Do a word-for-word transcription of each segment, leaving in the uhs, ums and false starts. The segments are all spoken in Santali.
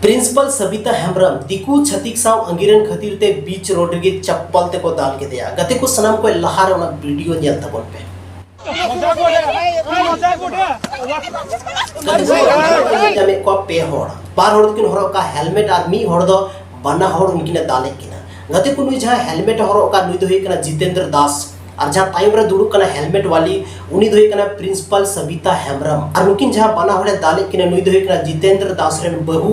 ᱯᱨᱤᱱᱥᱤᱯᱟᱞ ᱥᱟᱵᱤᱛᱟ ᱦᱮᱢᱵᱨᱚᱢ ᱫᱤᱠᱩ ᱪᱷᱟᱹᱛᱤᱠ ᱥᱟᱶ ᱟᱸᱜᱤᱨᱮᱱ ᱠᱷᱟᱹᱛᱤᱨ ᱛᱮ ᱵᱤᱪ ᱨᱳᱰ ᱨᱮᱜᱮ ᱪᱟᱯᱯᱟᱞ ᱛᱮᱠᱚ ᱫᱟᱞ ᱠᱮᱫᱮᱭᱟ᱾ ᱜᱟᱛᱮ ᱠᱚ, ᱥᱟᱱᱟᱢ ᱠᱷᱚᱱ ᱞᱟᱦᱟᱨᱮ ᱚᱱᱟ ᱵᱷᱤᱰᱤᱭᱳ ᱧᱮᱞ ᱛᱟᱵᱚᱱ ᱯᱮ᱾ ᱧᱟᱢᱮᱫ ᱠᱚᱣᱟ ᱯᱮ ᱦᱚᱲ, ᱵᱟᱨ ᱦᱚᱲ ᱫᱚᱠᱤᱱ ᱦᱚᱨᱚᱜ ᱠᱟᱜᱼᱟ ᱦᱮᱞᱢᱮᱴ ᱟᱨ ᱢᱤᱫ ᱦᱚᱲ ᱫᱚ ᱵᱟᱱᱟ ᱦᱚᱲ ᱩᱱᱠᱤᱱᱮ ᱫᱟᱞᱮᱫ ᱠᱤᱱᱟ᱾ ᱜᱟᱛᱮ ᱠᱚ, ᱱᱩᱭ ᱡᱟᱦᱟᱸ ᱦᱮᱞᱢᱮᱴ ᱦᱚᱨᱚᱜ ᱠᱟᱜ, ᱱᱩᱭ ᱫᱚ ᱦᱩᱭᱩᱜ ᱠᱟᱱᱟ ᱡᱤᱛᱮᱱᱫᱨᱚ ᱫᱟᱥ, ᱟᱨ ᱡᱟᱦᱟᱸ ᱛᱟᱭᱚᱢ ᱨᱮ ᱫᱩᱲᱩᱵ ᱠᱟᱱᱟ ᱦᱮᱞᱢᱮᱴ ᱣᱟᱞᱤ, ᱩᱱᱤ ᱫᱚ ᱦᱩᱭᱩᱜ ᱠᱟᱱᱟ ᱯᱨᱤᱱᱥᱤᱯᱟᱞ ᱥᱟᱵᱤᱛᱟ ᱦᱮᱢᱵᱨᱚᱢ᱾ ᱟᱨ ᱱᱩᱠᱤᱱ ᱡᱟᱦᱟᱸ ᱵᱟᱱᱟ ᱦᱚᱲᱮ ᱫᱟᱞᱮᱫ ᱠᱤᱱᱟ, ᱱᱩᱭ ᱫᱚ ᱦᱩᱭᱩᱜ ᱠᱟᱱᱟ ᱡᱤᱛᱮᱱᱫᱨᱚ ᱫᱟᱥ ᱨᱮᱱ ᱵᱟᱹᱦᱩ,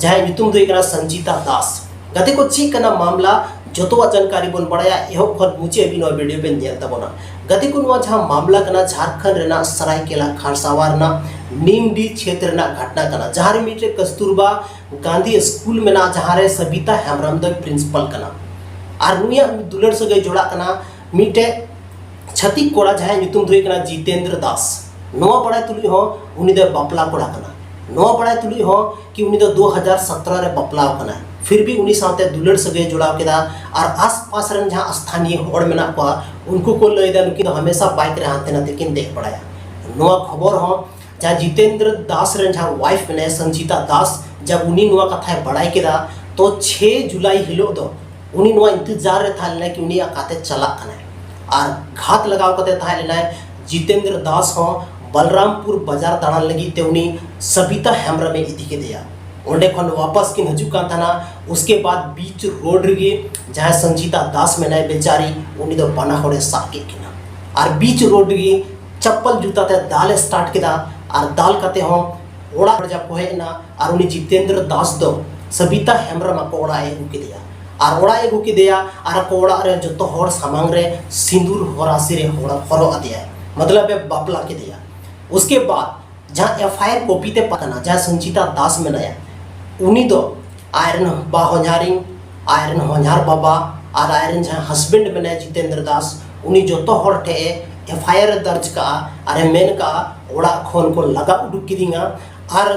ᱡᱟᱦᱟᱸᱭ ᱧᱩᱛᱩᱢ ᱫᱚ ᱦᱩᱭᱩᱜ ᱠᱟᱱᱟ ᱥᱚᱧᱡᱤᱛᱟ ᱫᱟᱥ᱾ ᱜᱟᱛᱮ ᱠᱚ, ᱪᱮᱫ ᱠᱟᱱᱟ ᱢᱟᱢᱞᱟ, ᱡᱚᱛᱚᱣᱟᱜ ᱡᱟᱱᱠᱟᱨᱤ ᱵᱚᱱ ᱵᱟᱲᱟᱭᱟ᱾ ᱮᱦᱚᱵ ᱠᱷᱚᱱ ᱢᱩᱪᱟᱹᱫ ᱦᱟᱹᱵᱤᱡ ᱱᱚᱣᱟ ᱵᱷᱤᱰᱤᱭᱳ ᱵᱮᱱ ᱧᱮᱞ ᱛᱟᱵᱚᱱᱟ᱾ ᱜᱟᱛᱮ ᱠᱚ, ᱱᱚᱣᱟ ᱡᱟᱦᱟᱸ ᱢᱟᱢᱞᱟ ᱠᱟᱱᱟ, ᱡᱷᱟᱲᱠᱷᱚᱸᱰ ᱨᱮᱱᱟᱜ ᱥᱟᱨᱟᱭᱠᱮᱞᱟ ᱠᱷᱟᱨᱥᱟᱣᱟ ᱨᱮᱱᱟᱜ ᱱᱤᱢᱰᱤ ᱪᱷᱮᱛᱨ ᱨᱮᱱᱟᱜ ᱜᱷᱚᱴᱱᱟ ᱠᱟᱱᱟ, ᱡᱟᱦᱟᱸ ᱨᱮ ᱢᱤᱫᱴᱮᱡ ᱠᱟᱥᱛᱩᱨᱵᱟ ᱜᱟᱱᱫᱷᱤ ᱥᱠᱩᱞ ᱢᱮᱱᱟᱜᱼᱟ, ᱡᱟᱦᱟᱸ ᱨᱮ ᱥᱟᱵᱤᱛᱟ ᱦᱮᱢᱵᱨᱚᱢ ᱫᱚᱭ ᱯᱨᱤᱱᱥᱤᱯᱟᱞ ᱠᱟᱱᱟ᱾ ᱟᱨ ᱱᱩᱭᱟᱜ ᱫᱩᱞᱟᱹᱲ ᱥᱟᱹᱜᱟᱹᱭ ᱡᱚᱲᱟᱜ ᱠᱟᱱᱟ ᱢᱤᱫᱴᱮᱡ ᱪᱷᱟᱹᱛᱤᱠ ᱠᱚᱲᱟ, ᱡᱟᱦᱟᱸᱭᱟᱜ ᱧᱩᱛᱩᱢ ᱫᱚ ᱦᱩᱭᱩᱜ ᱠᱟᱱᱟ ᱡᱤᱛᱮᱱᱫᱨᱚ ᱫᱟᱥ᱾ ᱱᱚᱣᱟ ᱵᱟᱲᱟᱭ ᱛᱩᱞᱩᱡ ᱦᱚᱸ ᱩᱱᱤ ᱫᱚᱭ ᱵᱟᱯᱞᱟ ᱠᱚᱲᱟ ᱠᱟᱱᱟ᱾ ᱱᱚᱣᱟ ᱵᱟᱲᱟᱭ ᱛᱩᱞᱩᱡ ᱦᱚᱸ ᱠᱤ ᱩᱱᱤ ᱫᱚ ᱫᱩ ᱦᱟᱡᱟᱨ ᱥᱚᱛᱨᱚ ᱨᱮ ᱵᱟᱯᱞᱟ ᱟᱠᱟᱱᱟ, ᱯᱷᱤᱨ ᱵᱷᱤ ᱩᱱᱤ ᱥᱟᱶᱛᱮ ᱫᱩᱞᱟᱹᱲ ᱥᱟᱹᱜᱟᱹᱭ ᱡᱚᱲᱟᱣ ᱠᱮᱫᱟ᱾ ᱟᱨ ᱟᱥᱯᱟᱥ ᱨᱮᱱ ᱡᱟᱦᱟᱸ ᱥᱛᱷᱟᱱᱤᱭᱚ ᱦᱚᱲ ᱢᱮᱱᱟᱜ ᱠᱚᱣᱟ, ᱩᱱᱠᱩ ᱠᱚ ᱞᱟᱹᱭᱫᱟ ᱱᱩᱠᱤᱱ ᱫᱚ ᱦᱟᱢᱮᱥᱟ ᱵᱟᱭᱤᱠ ᱨᱮ ᱦᱟᱱᱛᱮ ᱱᱟᱛᱮ ᱠᱤᱱ ᱫᱮᱡ ᱵᱟᱲᱟᱭᱟ᱾ ᱱᱚᱣᱟ ᱠᱷᱚᱵᱚᱨ ᱦᱚᱸ ᱡᱟᱦᱟᱸ ᱡᱤᱛᱮᱱᱫᱨᱚ ᱫᱟᱥ ᱨᱮᱱ ᱡᱟᱦᱟᱸ ᱣᱟᱭᱤᱯᱷ ᱢᱮᱱᱟᱭᱟ ᱥᱚᱧᱡᱤᱛᱟ ᱫᱟᱥ, ᱡᱟᱵ ᱩᱱᱤ ᱱᱚᱣᱟ ᱠᱟᱛᱷᱟᱭ ᱵᱟᱲᱟᱭ ᱠᱮᱫᱟ, ᱛᱚ ᱪᱷᱮᱭ ᱡᱩᱞᱟᱭ ᱦᱤᱞᱳᱜ ᱫᱚ ᱩᱱᱤ ᱱᱚᱣᱟ ᱤᱱᱛᱮᱡᱟᱨ ᱨᱮ ᱛᱟᱦᱮᱸ ᱞᱮᱱᱟᱭ ᱠᱤ ᱩᱱᱤ ᱚᱠᱟᱛᱮ ᱪᱟᱞᱟᱜ ᱠᱟᱱᱟᱭ᱾ ᱟᱨ ᱜᱷᱟᱛ ᱞᱟᱜᱟᱣ ᱠᱟᱛᱮ ᱛᱟᱦᱮᱸ ᱞᱮᱱᱟᱭ᱾ ᱡᱤᱛᱮᱱᱫᱨᱚ ᱫᱟᱥ ᱦᱚᱸ ᱵᱚᱞᱨᱟᱢᱯᱩᱨ ᱵᱟᱡᱟᱨ ᱫᱟᱬᱟᱱ ᱞᱟᱹᱜᱤᱫ ᱛᱮ ᱩᱱᱤ ᱥᱟᱵᱤᱛᱟ ᱦᱮᱢᱵᱨᱚᱢᱮ ᱤᱫᱤ ᱠᱮᱫᱮᱭᱟ᱾ ᱚᱸᱰᱮ ᱠᱷᱚᱱ ᱣᱟᱯᱟᱥ ᱠᱤᱱ ᱦᱤᱡᱩᱜ ᱠᱟᱱ ᱛᱟᱦᱮᱱᱟ᱾ ᱩᱥᱠᱮ ᱵᱟᱫ ᱵᱤᱪ ᱨᱳᱰ ᱨᱮᱜᱮ ᱡᱟᱦᱟᱸᱭ ᱥᱚᱧᱡᱤᱛᱟ ᱫᱟᱥ ᱢᱮᱱᱟᱭ ᱵᱮᱪᱟᱨᱤ, ᱩᱱᱤ ᱫᱚ ᱵᱟᱱᱟ ᱦᱚᱲᱮ ᱥᱟᱵ ᱠᱮᱫ ᱠᱤᱱᱟ᱾ ᱟᱨ ᱵᱤᱪ ᱨᱳᱰ ᱨᱮᱜᱮ ᱪᱟᱯᱯᱟᱞ ᱡᱩᱛᱟ ᱛᱮ ᱫᱟᱞ ᱮ ᱥᱴᱟᱨᱴ ᱠᱮᱫᱟ᱾ ᱟᱨ ᱫᱟᱞ ᱠᱟᱛᱮ ᱦᱚᱸ ᱚᱲᱟᱜ ᱦᱚᱲ ᱡᱟᱵ ᱠᱚ ᱦᱮᱡ ᱮᱱᱟ, ᱟᱨ ᱩᱱᱤ ᱡᱤᱛᱮᱱᱫᱨᱚ ᱫᱟᱥ ᱫᱚ ᱥᱟᱵᱤᱛᱟ ᱦᱮᱢᱵᱨᱚᱢ ᱟᱠᱚ ᱚᱲᱟᱜ ᱮ ᱟᱹᱜᱩ ᱠᱮᱫᱮᱭᱟ᱾ ᱟᱨ ᱚᱲᱟᱜ ᱮ ᱟᱹᱜᱩ ᱠᱮᱫᱮᱭᱟ, ᱟᱨ ᱟᱠᱚ ᱚᱲᱟᱜ ᱨᱮ ᱡᱚᱛᱚ ᱦᱚᱲ ᱥᱟᱢᱟᱝ ᱨᱮ ᱥᱤᱸᱫᱩᱨ ᱦᱚᱨᱟᱥᱤ ᱨᱮ ᱦᱚᱨᱚ-, ᱦᱚᱨᱚᱜ ᱟᱫᱮᱭᱟᱭ, ᱢᱚᱛᱞᱚᱵ ᱮ ᱵᱟᱯᱞᱟ ᱠᱮᱫᱮᱭᱟ᱾ ᱩᱥᱠᱮ ᱵᱟᱫ ᱡᱟᱦᱟᱸ ᱮᱯᱷ ᱟᱭ ᱟᱨ ᱠᱚᱯᱤ ᱛᱮ ᱯᱟᱠᱟᱱᱟ, ᱡᱟᱦᱟᱸ ᱥᱚᱧᱪᱤᱛᱟ ᱫᱟᱥ ᱢᱮᱱᱟᱭᱟ, ᱩᱱᱤ ᱫᱚ ᱟᱡᱨᱮᱱ ᱵᱟ ᱦᱚᱧᱦᱟᱨᱤᱧ, ᱟᱡᱨᱮᱱ ᱦᱚᱧᱦᱟᱨ ᱵᱟᱵᱟ ᱟᱨ ᱟᱡᱨᱮᱱ ᱡᱟᱦᱟᱸ ᱦᱟᱥᱵᱮᱱᱰ ᱢᱮᱱᱟᱭᱟ ᱡᱤᱛᱮᱱᱫᱨᱚ ᱫᱟᱥ, ᱩᱱᱤ ᱡᱚᱛᱚ ᱦᱚᱲ ᱴᱷᱮᱡ ᱮ ᱮᱯᱷ ᱟᱭ ᱟᱨ ᱮ ᱫᱟᱨᱡᱽ ᱠᱟᱜᱼᱟ ᱟᱨ ᱮ ᱢᱮᱱ ᱠᱟᱜᱼᱟ, "ᱚᱲᱟᱜ ᱠᱷᱚᱱ ᱠᱚ ᱞᱟᱜᱟ ᱩᱰᱩᱠ ᱠᱤᱫᱤᱧᱟ ᱟᱨ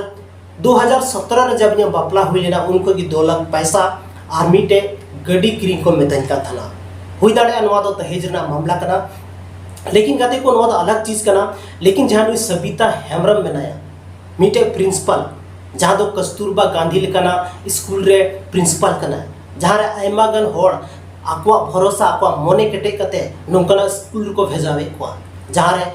ᱫᱩ ᱦᱟᱡᱟᱨ ᱥᱚᱛᱨᱚ ᱨᱮ ᱡᱟᱵ ᱤᱧᱟᱹᱜ ᱵᱟᱯᱞᱟ ᱦᱩᱭ ᱞᱮᱱᱟ, ᱩᱱ ᱠᱷᱚᱱ ᱜᱮ ᱫᱩ ᱞᱟᱠᱷ ᱯᱟᱭᱥᱟ ᱟᱨ ᱢᱤᱫᱴᱮᱡ ᱜᱟᱹᱰᱤ ᱠᱤᱨᱤᱧ ᱠᱚ ᱢᱤᱛᱟᱹᱧ ᱠᱟᱱ ᱛᱟᱦᱮᱱᱟ᱾ ᱦᱩᱭ ᱫᱟᱲᱮᱭᱟᱜᱼᱟ ᱱᱚᱣᱟ ᱫᱚ ᱫᱟᱦᱮᱡᱽ ᱨᱮᱱᱟᱜ ᱢᱟᱢᱞᱟ ᱠᱟᱱᱟ, ᱞᱮᱠᱤᱱ ᱜᱟᱛᱮ ᱠᱚ, ᱱᱚᱣᱟ ᱫᱚ ᱟᱞᱟᱜᱽ ᱪᱤᱡᱽ ᱠᱟᱱᱟ᱾ ᱞᱮᱠᱤᱱ ᱡᱟᱦᱟᱸ ᱱᱩᱭ ᱥᱟᱵᱤᱛᱟ ᱦᱮᱢᱵᱨᱚᱢ ᱢᱮᱱᱟᱭᱟ, ᱢᱤᱫᱴᱮᱡ ᱯᱨᱤᱱᱥᱤᱯᱟᱞ, ᱡᱟᱦᱟᱸ ᱫᱚ ᱠᱟᱥᱛᱩᱨᱵᱟ ᱜᱟᱱᱫᱷᱤ ᱞᱮᱠᱟᱱᱟᱜ ᱥᱠᱩᱞ ᱨᱮ ᱯᱨᱤᱱᱥᱤᱯᱟᱞ ᱠᱟᱱᱟᱭ, ᱡᱟᱦᱟᱸ ᱨᱮ ᱟᱭᱢᱟ ᱜᱟᱱ ᱦᱚᱲ ᱟᱠᱚᱣᱟᱜ ᱵᱷᱚᱨᱚᱥᱟ, ᱟᱠᱚᱣᱟᱜ ᱢᱚᱱᱮ ᱠᱮᱴᱮᱡ ᱠᱟᱛᱮ ᱱᱚᱝᱠᱟᱱᱟᱜ ᱥᱠᱩᱞ ᱨᱮᱠᱚ ᱵᱷᱮᱡᱟᱣᱮᱫ ᱠᱚᱣᱟ, ᱡᱟᱦᱟᱸ ᱨᱮ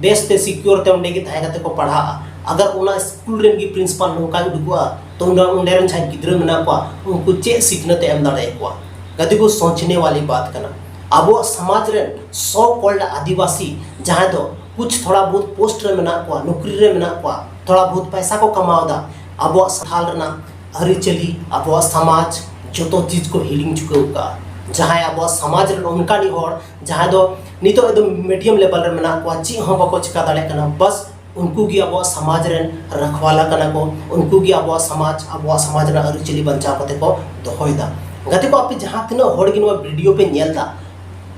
ᱵᱮᱥ ᱛᱮ ᱥᱤᱠᱤᱭᱳᱨ ᱛᱮ ᱚᱸᱰᱮ ᱜᱮ ᱛᱟᱦᱮᱸ ᱠᱟᱛᱮ ᱠᱚ ᱯᱟᱲᱦᱟᱜᱼᱟ᱾ ᱟᱜᱟᱨ ᱚᱱᱟ ᱥᱠᱩᱞ ᱨᱮᱱ ᱜᱮ ᱯᱨᱤᱱᱥᱤᱯᱟᱞ ᱱᱚᱝᱠᱟᱭ ᱩᱰᱩᱠᱚᱜᱼᱟ, ᱛᱚ ᱚᱸᱰᱮ, ᱚᱸᱰᱮ ᱨᱮᱱ ᱡᱟᱦᱟᱸᱭ ᱜᱤᱫᱽᱨᱟᱹ ᱢᱮᱱᱟᱜ ᱠᱚᱣᱟ, ᱩᱱᱠᱩ ᱪᱮᱫ ᱥᱤᱠᱷᱱᱟᱹᱛ ᱮ ᱮᱢ ᱫᱟᱲᱮᱭᱟᱠᱚᱣᱟ? ᱜᱟᱛᱮ ᱠᱚ, ᱥᱚᱪᱱᱮ ᱣᱟᱞᱤ ᱵᱟᱛ ᱠᱟᱱᱟ᱾ ᱟᱵᱚᱣᱟᱜ ᱥᱚᱢᱟᱡᱽ ᱨᱮᱱ so called ᱟᱹᱫᱤᱵᱟᱹᱥᱤ, ᱡᱟᱦᱟᱸᱭ ᱫᱚ ᱠᱩᱪ ᱛᱷᱚᱲᱟ ᱵᱚᱦᱩᱛ ᱯᱳᱥᱴ ᱨᱮ ᱢᱮᱱᱟᱜ ᱠᱚᱣᱟ, ᱱᱚᱠᱨᱤ ᱨᱮ ᱢᱮᱱᱟᱜ ᱠᱚᱣᱟ, ᱛᱷᱚᱲᱟ ᱵᱚᱦᱩᱛ ᱯᱟᱭᱥᱟ ᱠᱚ ᱠᱟᱢᱟᱣ ᱮᱫᱟ, ᱟᱵᱚᱣᱟᱜ ᱥᱟᱱᱛᱷᱟᱞ ᱨᱮᱱᱟᱜ ᱟᱹᱨᱤᱪᱟᱹᱞᱤ, ᱟᱵᱚᱣᱟᱜ ᱥᱚᱢᱟᱡᱽ, ᱡᱚᱛᱚ ᱪᱤᱡᱽ ᱠᱚ ᱦᱤᱲᱤᱧ ᱪᱩᱠᱟᱹᱣ ᱠᱟᱜᱼᱟ᱾ ᱡᱟᱦᱟᱸᱭ ᱟᱵᱚᱣᱟᱜ ᱥᱚᱢᱟᱡᱽ ᱨᱮᱱ ᱚᱱᱠᱟᱱᱤᱡ ᱦᱚᱲ, ᱡᱟᱦᱟᱸᱭ ᱫᱚ ᱱᱤᱛᱚᱜ ᱮᱠᱫᱚᱢ ᱢᱤᱰᱤᱭᱟᱢ ᱞᱮᱵᱮᱞ ᱨᱮ ᱢᱮᱱᱟᱜ ᱠᱚᱣᱟ, ᱪᱮᱫ ᱦᱚᱸ ᱵᱟᱠᱚ ᱪᱤᱠᱟ ᱫᱟᱲᱮᱭᱟᱜ ᱠᱟᱱᱟ, ᱵᱟᱥ ᱩᱱᱠᱩ ᱜᱮ ᱟᱵᱚᱣᱟᱜ ᱥᱚᱢᱟᱡᱽ ᱨᱮᱱ ᱨᱟᱠᱷᱣᱟᱞᱟ ᱠᱟᱱᱟ ᱠᱚ, ᱩᱱᱠᱩ ᱜᱮ ᱟᱵᱚᱣᱟᱜ ᱥᱚᱢᱟᱡᱽ, ᱟᱵᱚᱣᱟᱜ ᱥᱚᱢᱟᱡᱽ ᱨᱮᱱᱟᱜ ᱟᱹᱨᱤᱪᱟᱹᱞᱤ ᱵᱟᱧᱪᱟᱣ ᱠᱟᱛᱮ ᱠᱚ ᱫᱚᱦᱚᱭᱮᱫᱟ᱾ ᱜᱟᱛᱮ ᱠᱚ, ᱟᱯᱮ ᱡᱟᱦᱟᱸ ᱛᱤᱱᱟᱹᱜ ᱦᱚᱲ ᱜᱮ ᱱᱚᱣᱟ ᱵᱷᱤᱰᱤᱭᱳ ᱯᱮ ᱧᱮᱞ ᱮᱫᱟ,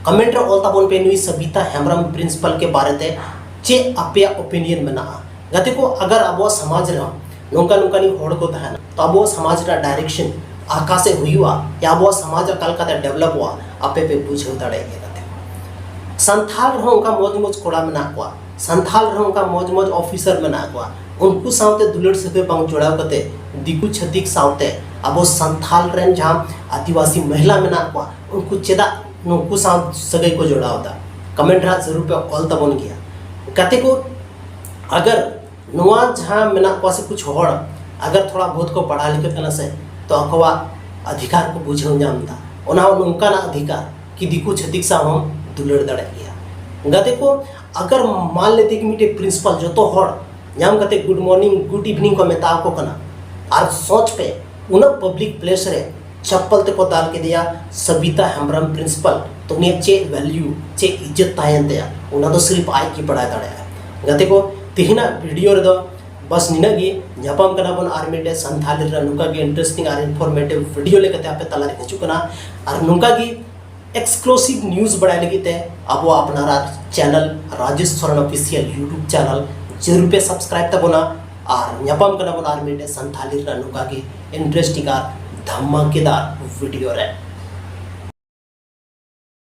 ᱠᱚᱢᱮᱱᱴ ᱨᱮ ᱚᱞ ᱛᱟᱵᱚᱱ ᱯᱮ, ᱱᱩᱭ ᱥᱟᱵᱤᱛᱟ ᱦᱮᱢᱵᱨᱚᱢ ᱯᱨᱤᱱᱥᱤᱯᱟᱞ ᱠᱮ ᱵᱟᱨᱮ ᱛᱮ ᱪᱮᱫ ᱟᱯᱮᱭᱟᱜ ᱳᱯᱤᱱᱤᱭᱚᱱ ᱢᱮᱱᱟᱜᱼᱟ? ᱜᱟᱛᱮ ᱠᱚ, ᱟᱜᱟᱨ ᱟᱵᱚᱣᱟᱜ ᱥᱚᱢᱟᱡᱽ ᱨᱮᱦᱚᱸ ᱱᱚᱝᱠᱟ ᱱᱚᱝᱠᱟᱱᱤᱡ ᱦᱚᱲ ᱠᱚ ᱛᱟᱦᱮᱱᱟ, ᱛᱚ ᱟᱵᱚᱣᱟᱜ ᱥᱚᱢᱟᱡᱽ ᱨᱮᱱᱟᱜ ᱰᱟᱭᱨᱮᱠᱥᱚᱱ ᱚᱠᱟ ᱥᱮᱫ ᱦᱩᱭᱩᱜᱼᱟ, ᱭᱟ ᱟᱵᱚᱣᱟᱜ ᱥᱚᱢᱟᱡᱽ ᱚᱠᱟ ᱞᱮᱠᱟᱛᱮ ᱰᱮᱵᱷᱞᱚᱯᱚᱜᱼᱟ, ᱟᱯᱮ ᱯᱮ ᱵᱩᱡᱷᱟᱹᱣ ᱫᱟᱲᱮᱭᱟᱜ ᱜᱮᱭᱟ᱾ ᱜᱟᱛᱮ ᱠᱚ, ᱥᱟᱱᱛᱷᱟᱞ ᱨᱮᱦᱚᱸ ᱚᱱᱠᱟ ᱢᱚᱡᱽ ᱢᱚᱡᱽ ᱠᱚᱲᱟ ᱢᱮᱱᱟᱜ ᱠᱚᱣᱟ, ᱥᱟᱱᱛᱷᱟᱞ ᱨᱮᱦᱚᱸ ᱚᱱᱠᱟ ᱢᱚᱡᱽ ᱢᱚᱡᱽ ᱚᱯᱷᱤᱥᱟᱨ ᱢᱮᱱᱟᱜ ᱠᱚᱣᱟ᱾ ᱩᱱᱠᱩ ᱥᱟᱶᱛᱮ ᱫᱩᱞᱟᱹᱲ ᱥᱟᱹᱜᱟᱹᱭ ᱵᱟᱝ ᱡᱚᱲᱟᱣ ᱠᱟᱛᱮ ᱫᱤᱠᱩ ᱪᱷᱟᱹᱛᱤᱠ ᱥᱟᱶᱛᱮ ᱟᱵᱚ ᱥᱟᱱᱛᱷᱟᱞ ᱨᱮᱱ ᱡᱟᱦᱟᱸ ᱟᱹᱫᱤᱵᱟᱹᱥᱤ ᱢᱚᱦᱤᱞᱟ ᱢᱮᱱᱟᱜ ᱠᱚᱣᱟ, ᱩᱱᱠᱩ ᱪᱮᱫᱟᱜ ᱱᱩᱠᱩ ᱥᱟᱶ ᱥᱟᱹᱜᱟᱹᱭ ᱠᱚ ᱡᱚᱲᱟᱣ ᱮᱫᱟ? ᱠᱚᱢᱮᱱᱴ ᱨᱮ ᱦᱟᱸᱜ ᱡᱟᱹᱨᱩᱲ ᱯᱮ ᱚᱞ ᱛᱟᱵᱚᱱ ᱜᱮᱭᱟ᱾ ᱜᱟᱛᱮ ᱠᱚ, ᱟᱜᱟᱨ ᱱᱚᱣᱟ ᱡᱟᱦᱟᱸ ᱢᱮᱱᱟᱜ ᱠᱚᱣᱟ ᱥᱮ ᱠᱩᱪ ᱦᱚᱲ, ᱟᱜᱟᱨ ᱛᱷᱚᱲᱟ ᱵᱚᱦᱩᱛ ᱠᱚ ᱯᱟᱲᱦᱟᱣ ᱞᱤᱠᱷᱟᱹᱜ ᱠᱟᱱᱟ ᱥᱮ, ᱛᱚ ᱟᱠᱚᱣᱟᱜ ᱚᱫᱷᱤᱠᱟᱨ ᱠᱚ ᱵᱩᱡᱷᱟᱹᱣ ᱧᱟᱢ ᱮᱫᱟ᱾ ᱚᱱᱟ ᱦᱚᱸ ᱱᱚᱝᱠᱟᱱᱟᱜ ᱚᱫᱷᱤᱠᱟᱨ ᱠᱤ ᱫᱤᱠᱩ ᱪᱷᱟᱹᱛᱤᱠ ᱥᱟᱶ ᱦᱚᱸ ᱫᱩᱞᱟᱹᱲ ᱫᱟᱲᱮᱭᱟᱜ ᱜᱮᱭᱟ᱾ ᱜᱟᱛᱮ ᱠᱚ, ᱟᱜᱟᱨ ᱢᱟᱱ ᱞᱮᱛᱮ ᱠᱤ ᱢᱤᱫᱴᱮᱡ ᱯᱨᱤᱱᱥᱤᱯᱟᱞ ᱡᱚᱛᱚ ᱦᱚᱲ ᱧᱟᱢ ᱠᱟᱛᱮ ᱜᱩᱰ ᱢᱚᱨᱱᱤᱝ, ᱜᱩᱰ ᱤᱵᱷᱤᱱᱤᱝ ᱠᱚ ᱢᱮᱛᱟ ᱟᱠᱚ ᱠᱟᱱᱟ, ᱟᱨ ᱥᱚᱪ ᱯᱮ, ᱩᱱᱟᱹᱜ ᱯᱟᱵᱽᱞᱤᱠ ᱯᱞᱮᱥ ᱨᱮ ᱪᱟᱯᱯᱟᱞ ᱛᱮᱠᱚ ᱫᱟᱞ ᱠᱮᱫᱮᱭᱟ ᱥᱟᱵᱤᱛᱟ ᱦᱮᱢᱵᱨᱚᱢ ᱯᱨᱤᱱᱥᱤᱯᱟᱞ, ᱛᱚ ᱩᱱᱤᱭᱟᱜ ᱪᱮᱫ ᱵᱷᱮᱞᱭᱩ, ᱪᱮᱫ ᱤᱡᱽᱡᱚᱛ ᱛᱟᱦᱮᱸᱭᱮᱱ ᱛᱟᱭᱟ, ᱚᱱᱟ ᱫᱚ ᱥᱤᱨᱤᱯ ᱟᱡ ᱜᱮ ᱵᱟᱲᱟᱭ ᱫᱟᱲᱮᱭᱟᱜᱼᱟ᱾ ᱜᱟᱛᱮ ᱠᱚ, ᱛᱮᱦᱮᱧᱟᱜ ᱵᱷᱤᱰᱤᱭᱳ ᱨᱮᱫᱚ ᱵᱟᱥ ᱱᱤᱱᱟᱹᱜ ᱜᱮ᱾ ᱧᱟᱯᱟᱢ ᱠᱟᱱᱟ ᱵᱚᱱ ᱟᱨ ᱢᱤᱫᱴᱮᱡ ᱥᱟᱱᱛᱷᱟᱞᱤ ᱨᱮ ᱱᱚᱝᱠᱟ ᱜᱮ ᱤᱱᱴᱟᱨᱮᱥᱴᱤᱝ ᱟᱨ ᱤᱱᱯᱷᱚᱨᱢᱮᱴᱤᱵᱷ ᱵᱷᱤᱰᱤᱭᱳ ᱞᱮᱠᱟᱛᱮ ᱟᱯᱮ ᱛᱟᱞᱟᱨᱮ ᱦᱤᱡᱩᱜ ᱠᱟᱱᱟ᱾ ᱟᱨ ᱱᱚᱝᱠᱟ ᱜᱮ ᱮᱠᱥᱠᱞᱩᱥᱤᱵᱷ ᱱᱤᱭᱩᱡᱽ ᱵᱟᱲᱟᱭ ᱞᱟᱹᱜᱤᱫ ᱛᱮ ᱟᱵᱚ ᱟᱯᱱᱟᱨᱟᱜ channel Rajesh Soren official YouTube channel ᱡᱟᱹᱨᱩᱲ ᱯᱮ ᱥᱟᱵᱥᱠᱨᱟᱭᱤᱵ ᱛᱟᱵᱚᱱᱟ᱾ ᱟᱨ ᱧᱟᱯᱟᱢ ᱠᱟᱱᱟ ᱵᱚᱱ ᱟᱨ ᱢᱤᱫᱴᱮᱡ ᱥᱟᱱᱛᱷᱟᱞᱤ ᱨᱮᱱᱟᱜ ᱱᱚᱝᱠᱟ ᱜᱮ ᱤᱱᱴᱟᱨᱮᱥᱴᱤᱝ ᱟᱨ ᱫᱷᱟᱢᱟᱠᱮᱫᱟᱨ ᱵᱷᱤᱰᱤᱭᱳ ᱨᱮ᱾